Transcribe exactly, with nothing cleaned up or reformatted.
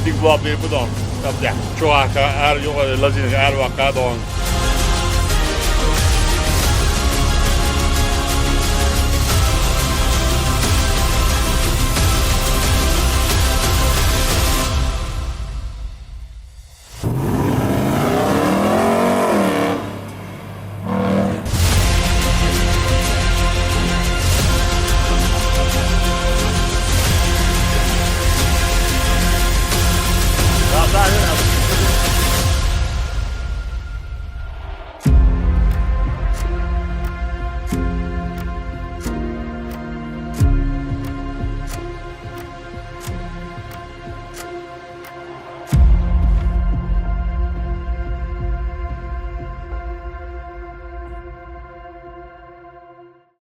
Tik bula bir bu don. Tabii ya. Çoğu arka, er yok öyle lazin, er vakka don.